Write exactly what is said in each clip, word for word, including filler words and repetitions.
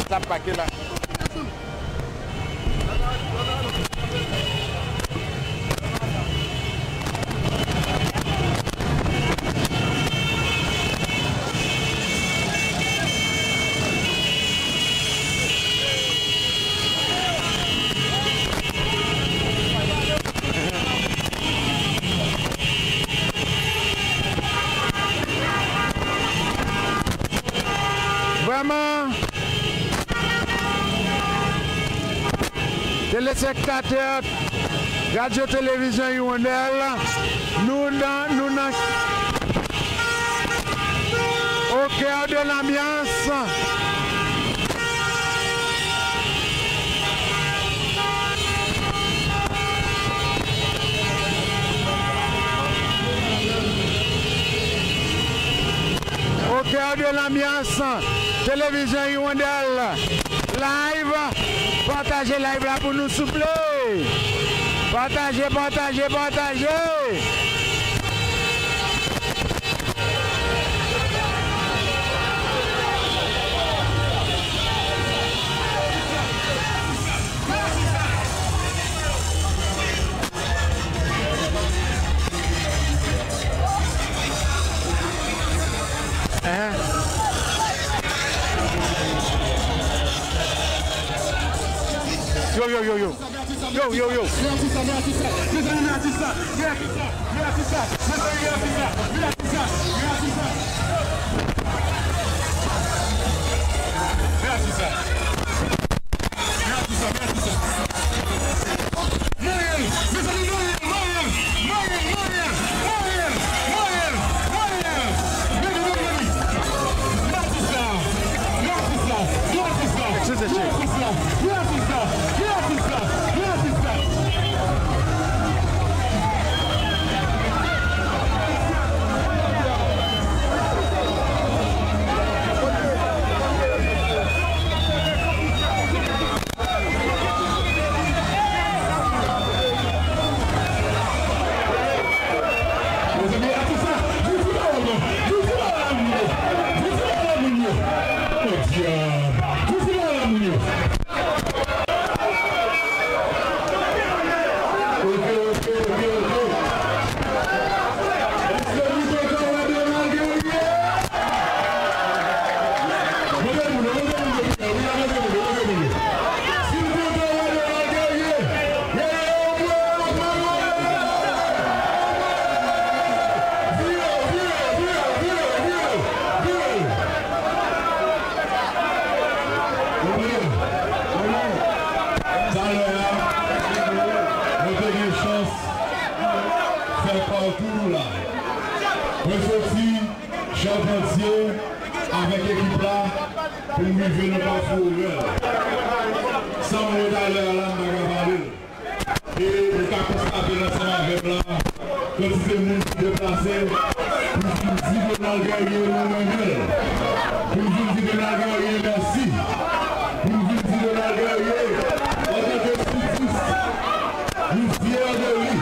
Sa pake la. Vrèman, telespektatè Radyo Televizyon Hirondelle, nou nan, nou nan au cœur de l'ambiance. Au cœur de l'ambiance, Télévision Hirondelle live. Pataje live la pou nou, souple. Pataje, pataje, pataje. Hein? Yo, yo, yo, yo. Yo, yo, yo. Mezanmi, atis la, di ti pawòl non. Di ti pawòl a moun yo. Di ti pawòl a moun yo. Podyab. Di ti pawòl a moun yo. Ok, ok, ok, ok. Èske nou te ka wè Donald Guerrier? Montre moun yo, montre moun yo, montre moun yo, montre moun yo. Si nou te ka wè Donald Guerrier, Talè a, mwen te gen chans fè pakou la. Mwen soti Chapantye avèk ekip la pou m rive nan Kafou Orèl. Sa m wè talè a la, m pa ka pale l. E nou ka konstate l ansanm avè m la, kantite moun ki deplase pou vin di Donald Guerrier nou renmen l, pou vin di Donald Guerrier mèsi, pou vin di Donald Guerrier antanke sidis, nou fyè de li.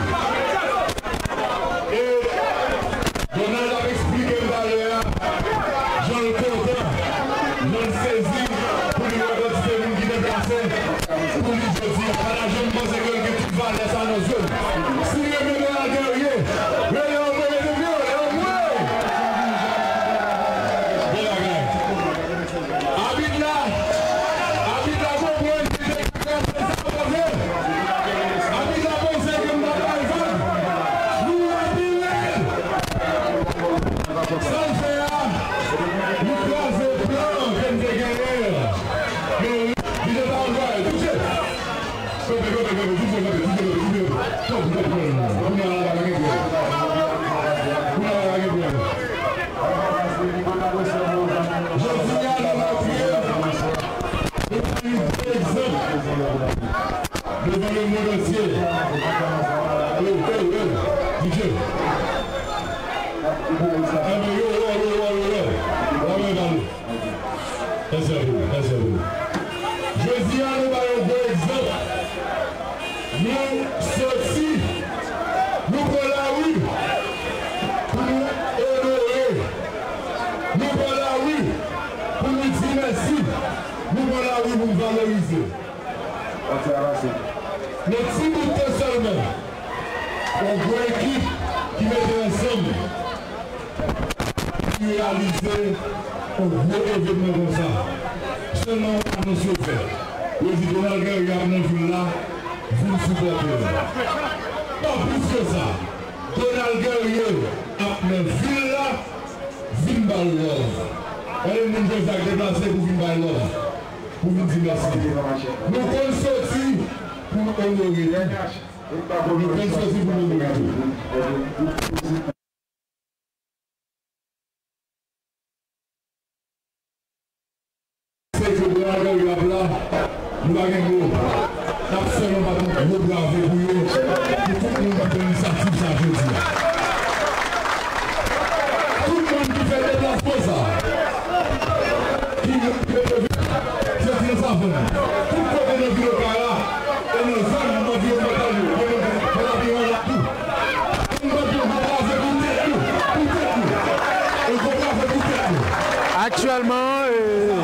E Donald ap eksplike m talè a jan l kontan, jan l sezi pou li wè kantite moun ki deplase pou li jodi a. Pa ta janm panse ke l gen tout valè sa nan zye l. Si l renmen Donald Guerrier, rele anmwe, mete vye, rele anmwe! Bon bagay. Abit la, abit la konprann ki te ka kraze sa poze. Abit la panse ke m t ap bay vag. Nou anpile. Sa l fè a, li kraze plan ke m te genyen an. Men li te travay, touche. Kanpe, kanpe, kanpe, DJ kanpe, DJ kanpe, DJ kanpe. Kanpe, kanpe, kanpe. Kounye a la pa gen pwoblèm. Kounye a la pa gen pwoblèm. Jodi a nou montre nou bay yon bon egzanp devan lemonn antye. Ey, ey, ey, DJ. Enben, yo, yo, yo, yo, yo, yo. Anmwe, pale. Respè pou nou, respè pou nou. Jodi a, nou bay yon gwo egzanp. Nou soti, nou pran lari pou nou onore. Nou pran lari pou nou di mèsi. Nou pran Nan ti bout tan sèlman, yon gwo ekip ki mete ansanm, ki reyalize yon gwo evènman konsa. Sèlman yon anons yo fè. Yo di Donald Guerrier ap nan vil la, vin sipòte l. Pa plis ke sa, Donald Guerrier ap nan vil la, vin ba l love. Gade moun Jozak deplase pou vin ba l love, pou vin di mèsi. Nou konn soti pou n onore tou. Nou konn soti pou n onore tou. Se ke Donald Guerrier ap la, nou pa gen mo. N ap fè yon baton gwo bravo pou yo, pou tout moun ki pran inisyativ sa jodi a. Tout moun ki fè deplasman sa, ki, ki, ki soti nan Savàn, tout kote nan vil Okay la, e nan zòn anviwònmantal yo, yo menm, yo lavi an la tou. Aktyèlman, eh,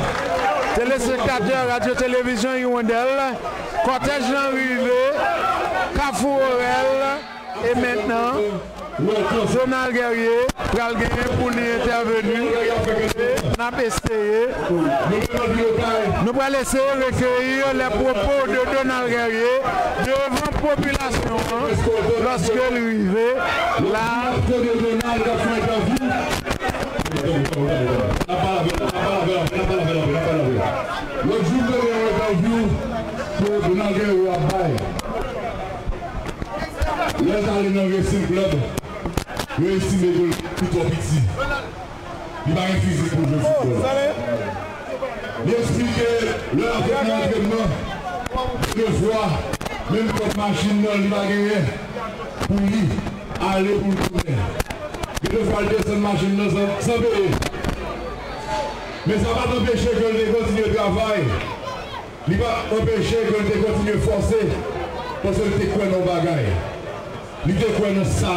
telespektatè Radyo Televizyon Hirondelle, kòtèj lan rive Kafou Orèl, e mentnan, Donald Guerrier pral genyen pou li entèveni. E n ap eseye, nou pral eseye rekeyi les propos de Donald Guerrier devan popilasyon an, lòske l rive la. Lòt jou, m te gen yon entèvyou ke Donald Guerrier ap bay. Lè l t ale nan Racing Club, yo estime ke l pi twò piti. Li pa gen fizik pou l jwe foutbòl. Li eksplike lè l ap nan antrenman, gen de fwa, menm kòb machin nan, li pa genyen pou li ale, pou l tounen. Gen de fwa, l desann machin nan san, san peye. Men sa pa t anpeche ke l te kontinye travay. Li pa anpeche ke l te kontinye fòse, paske l te kwè nan yon bagay. Li te kwè nan sa.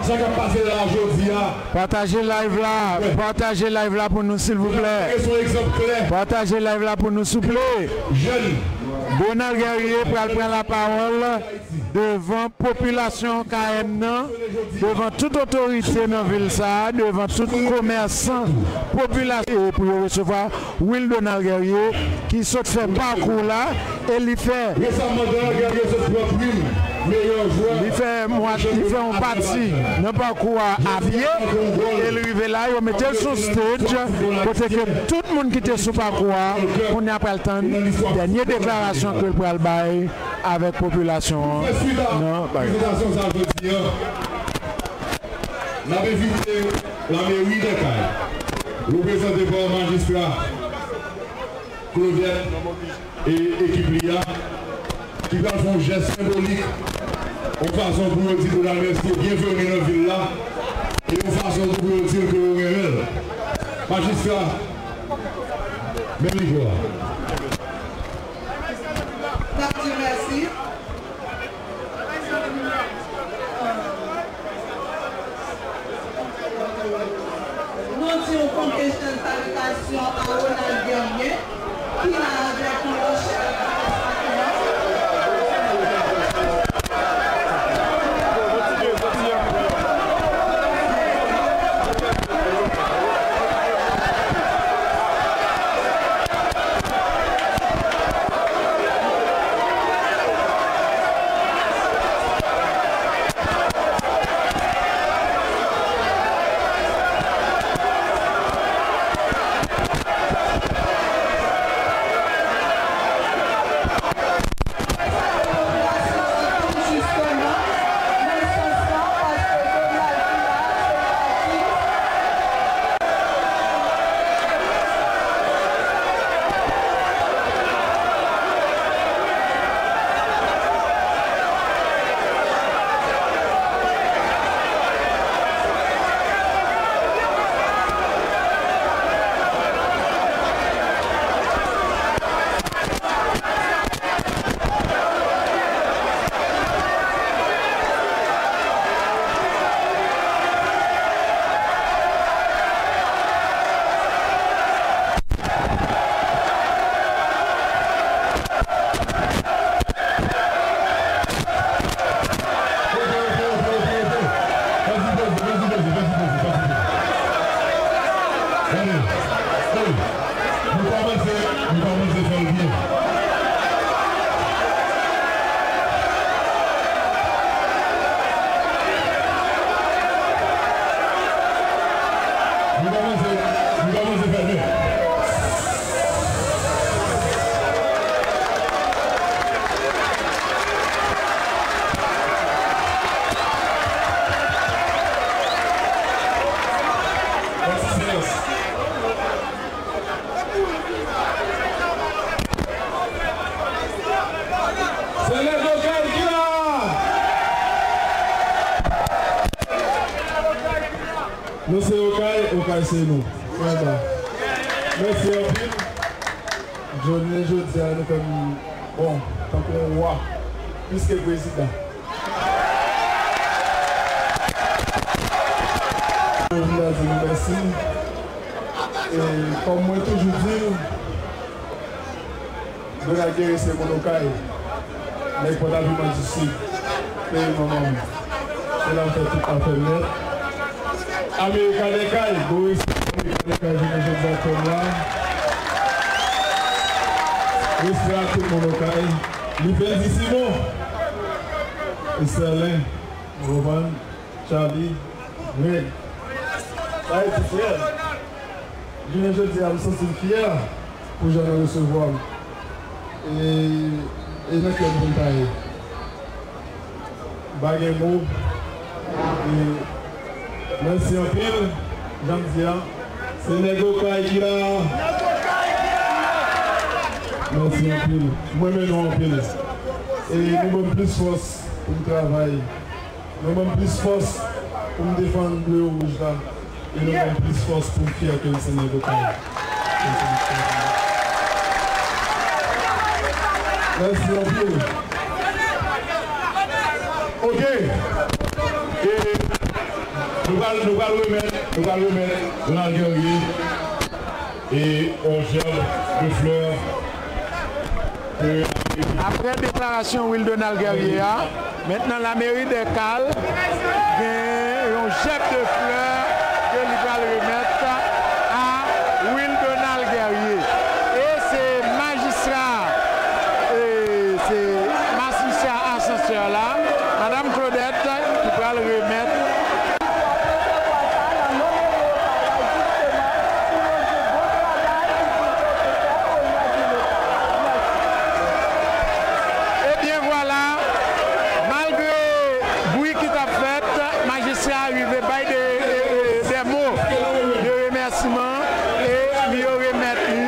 Sa k ap pase la jodi a. Pataje live la, pataje live la pou nou, silvouplè. Pataje live la pou nou, souple. Jèn. Donald Guerrier pral pran lapawòl devan popilasyon K M nan, devan tout otorite nan vil sa a, devan tout komèsan popilasyon, e pou yo resevwa Will Donald Guerrier, ki sot fè pakou la, e li fè, li fè mwa, li fè yon pati nan pakou a a pye, e l rive la, yo mete l sou stage, kote ke tout moun ki te sou pakou a, kounye a pral tann dènye deklarasyon ke l pral bay avèk popilasyon an nan bagay. N ap envite lameri dè Kay, reprezante pa majistra Claudette e ekip li a, ki pral fè yon jès senbolik, yon fason pou yo di Donald Mercier byenveni nan vil la, e yon fason tou pou yo di l ke yo renmen l. Majistra, men mikwo a. N ap di mèsi. Nou di yon konkesyèl salitasyon a Ronald Guerrier, ki la avèk nou nan chèf. Nou se Okay, Okay se nou. Mwen ba. Mèsi anpil. Jounen jodi a, nou fè m, bon, tankou yon wa, plis ke prezidan. Mwen vin la di nou mèsi. E kòm mwen toujou di l, Donald Guerrier se moun Okay. Nèg Pòtapiman di Sid, peyi manman m. Se la m fè tout afè m nèt. Amerika dè Kay, gwo respè pou Amerika dè Kay, jounen jodi a kòm la. Respè a tout moun Okay. Livendy Simon, Esterlen, Roman, Charlie, Greg. Sa e di frè. Jounen jodi a, m santi m fyè pou jan nou resevwa m. E, e nan kè m pou m ta ye. M pa gen mo. E, mèsi anpil, jan m di a. Se nèg Okay ki la. Mèsi anpil. Mwen renmen nou anpil. E nou ban m plis fòs pou m travay. Nou ban m plis fòs pou m defann ble e wouj la. E nou ban m plis fòs pou m fyè ke m se nèg Okay. Mèsi anpil. Ok. E nou pral, nou pral remèt, nou pral remèt Donald Guerrier e yon jèb de flè. Apre deklarasyon Will Donald Guerrier a, mentnan lameri dè Kay gen yon jèb de flè ke li pral remèt a Will Donald Guerrier. E se majistra, e se majistra Asansè la, Madanm Claudette, ki pral remèt. Ebyen vwala, malgre bri ki t ap fèt, majistra a rive bay de, de, de, de mo de remèsiman e li yo remèt li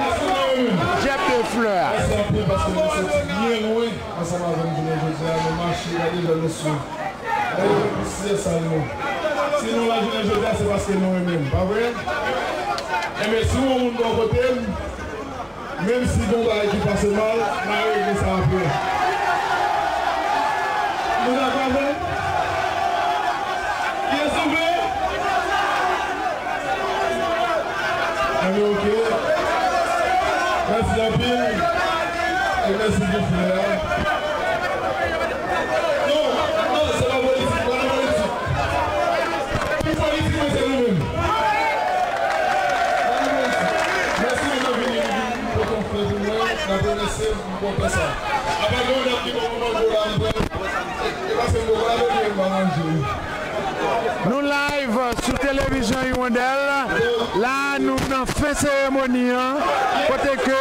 jèb de flè a. Mèsi anpil paske nou soti byen lwen ansanm avè m jounen jodi a, nou mache, gade jan nou sou. Gade jan nou sou sal nou. Si nou la jounen jodi a, se paske nou renmen m, pa vre? Enben, si w yon moun bò kote m, menm si gon bagay ki pase mal, n a regle sa apre. Nou dakò avè m? Kiyès ki vle? Enben, ok. Mèsi anpil. E mèsi pou flè a. Non, non, se pa politik, pa nan politik. Pi politik, mwen, se nou menm. Pa nan politik. Mèsi, nou vini, nou vini pote yon flè pou mwen. N ap remèsye m, m kontan sa. Apa gen yon dam ki ban mwen mango la, m pran. E, e paske m poko lave men m, m pa manje. Nou live sou televizyon Hirondelle. La, nou nan fen seremoni an, kote ke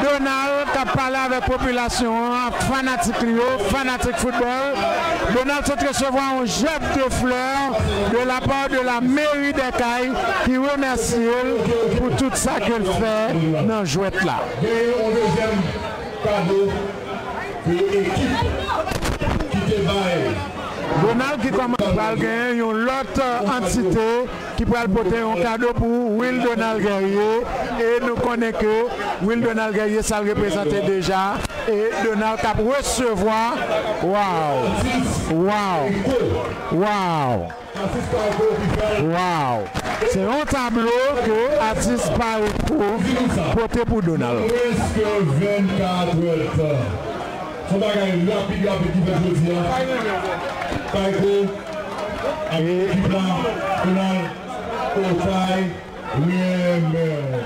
Donald k ap pale avèk popilasyon an, ak fanatik li yo, fanatik foutbòl. Donald sot resevwa yon jèb de flè de la part de la mairie dè Kay, ki remèsye l pou tout sa ke l fè nan jwèt la. Genyen yon dezyèm kado pou ekip ki te bay. Donald ki kòman pral genyen yon lòt antite ki pral pote yon kado pou Will Donald Guerrier. E nou konnen ke Will Donald Guerrier, sa l reprezante deja. E Donald k ap resevwa. Waw! Waw! Waw! Waw! Se yon tablo ke atis Payco pote pou Donald. Mwens ke vennkat èdtan. Se yon bagay rapid, rapid ki fèt jodi a. Payco ak ekip la, Donald, Okay, renmen.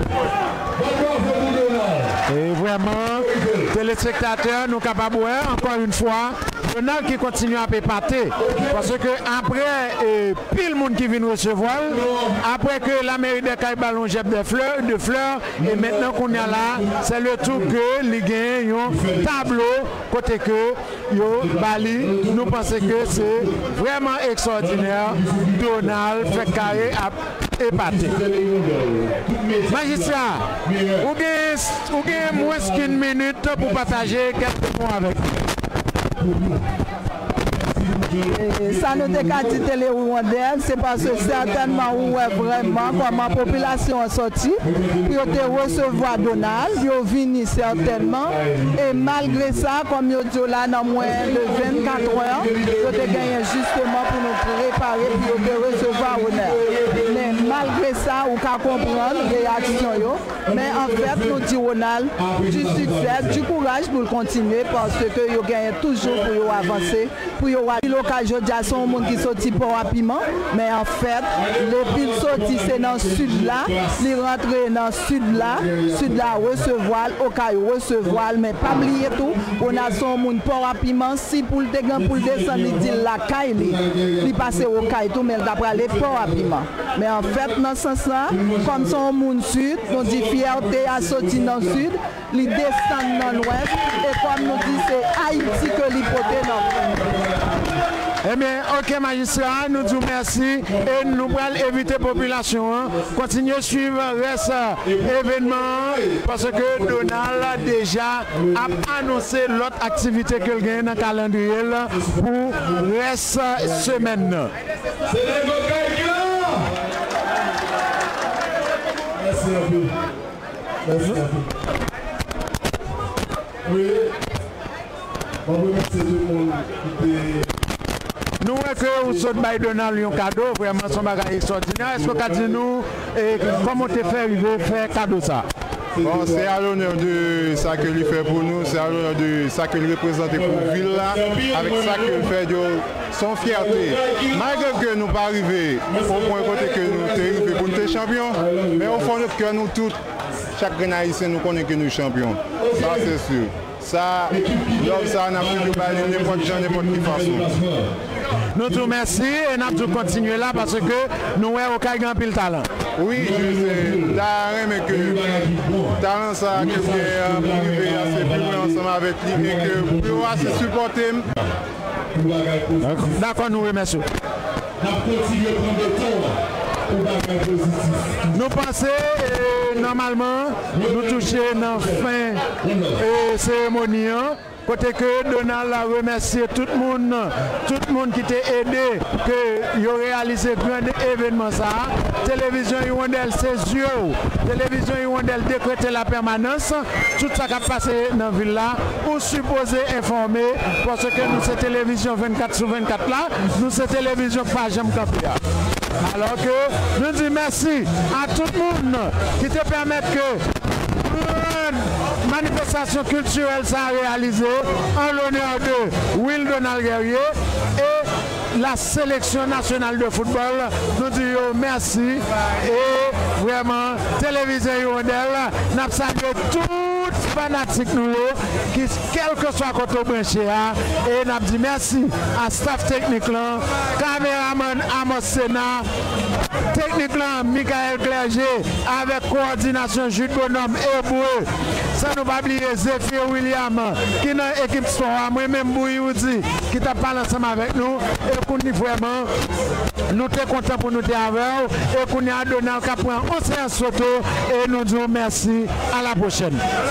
Bat bravo pou Donald. E vrèman, telespektatè, nou kapab wè, ankò yon fwa, Donald ki kontinye ap epate. Paske apre, e, pil moun ki vin resevwa l, apre ke lameri dè Kay ba l yon jèb de flè, de flè, e mentnan kounye a la, se le tou ke li gen yon tablo kote ke yo ba li, nou panse ke se vrèman ekstwòdinè. Donald fèk kare ap epate. Majistra, ou gen, ou gen mwens ke yon minit pou pataje kèlke mo avèk nou. E sa nou te ka di Tele Hirondelle, se paske sètènman ou wè vrèman kòman popilasyon an sòti pou yo te resevwa Donald, yo vini sètènman, e malgre sa, kòm yo di w la, nan mwen de vennkat è, yo te genyen jisteman pou nou prepare pou yo te resevwa Ronald. Men malgre sa, ou ka konprann reyaksyon yo. Men anfèt, nou di Ronald du succès, du courage pou l kontinye, paske yo genyen toujou pou yo avanse, pou yo wè. Pi lokal jodi a, se yon moun ki soti Pò a Piman, men anfèt, depi l soti, se nan sid la, li rantre nan sid la, sid la resevwa l, Okay resevwa l, men pa bliye tou, Ronald se yon moun Pò a Piman, si pou l te gen pou l desann, li di l lakay li, li pase Okay tou, men l ta prale Pò a Piman. Men anfèt, nan sans la, kòm se yon moun sid, nou di fyète a soti nan sid, li desann nan nwès, e kòm nou di, se Ayiti ke li pote nan Ebyen, ok, majistra, nou di w mèsi e nou pral envite popilasyon an kontinye swiv rès evènman an, paske Donald deja ap anonse lòt aktivite ke l genyen nan kalandriye l pou rès semèn nan. Se nèg Okay ki la! Mèsi anpil. Mèsi anpil. Wi. Mwen remèsye tout moun ki te Nou wè ke ou sot bay Donald yon kado, vrèman se yon bagay ekstwòdinè. Èske w ka di nou, e, kòman w te fè rive fè kado sa? Bon, c'est à l'honneur de sa ke li fè pou nou, c'est à l'honneur de sa ke li reprezante pou vil la, avèk sa ke li fè de, se yon fyète. Malgre ke nou pa rive o pwen kote ke nou te rive pou nou te chanpyon, men o fon de kè nou tout, chak grenn Ayisyen, nou konnen ke nou chanpyon. Sa, se si. Sa, love sa, n ap toujou ba li nenpòt jan, nenpòt ki fason. Nou di w mèsi e n ap di w kontinye la paske nou wè Okay gen anpil talan. Wi, m ta renmen ke talan sa ke l gen an pou rive anse pi lwen ansanm avèk li e ke pou yo ase sipòte m. Dakò, nou remèsye w. N ap kontinye pran beton an pou bagay pozitif. Nou panse, e, nòmalman, nou touche nan fen, e, seremoni an, kote ke Donald remèsye tout moun, tout moun ki te ede ke yo reyalize gran evènman sa a. Televizyon Hirondelle se zye w. Televizyon Hirondelle dekrete lapèmanans. Tout sa k ap pase nan vil la, ou sipoze enfòme, paske nou se televizyon vennkat sou vennkat la, nou se televizyon k pa janm kanpe a. Alò ke nou di mèsi a tout moun ki te pèmèt ke gran manifestasyon kiltirèl sa a reyalize an lonè de Will Donald Guerrier e la sélection nationale de football, nou di yo mèsi. E vrèman, Televizyon Hirondelle, n ap salye tout fanatik nou yo, ki, kèlkeswa kote w branche a, e n ap di mèsi a staff teknik lan, kameramann Amos Sena, teknik lan Michael Clergé, avèk kowòdinasyon Jude Bonhomme Hébreu, san nou pa bliye Zephyr William, ki nan ekip spò a, mwen menm Bouyi Woody, ki t ap pale ansanm avèk nou, e kounye vrèman, nou te kontan pou nou te avè w, e kounye a Donald k ap pran yon seyans foto, e nou di w mèsi, a la pwochèn.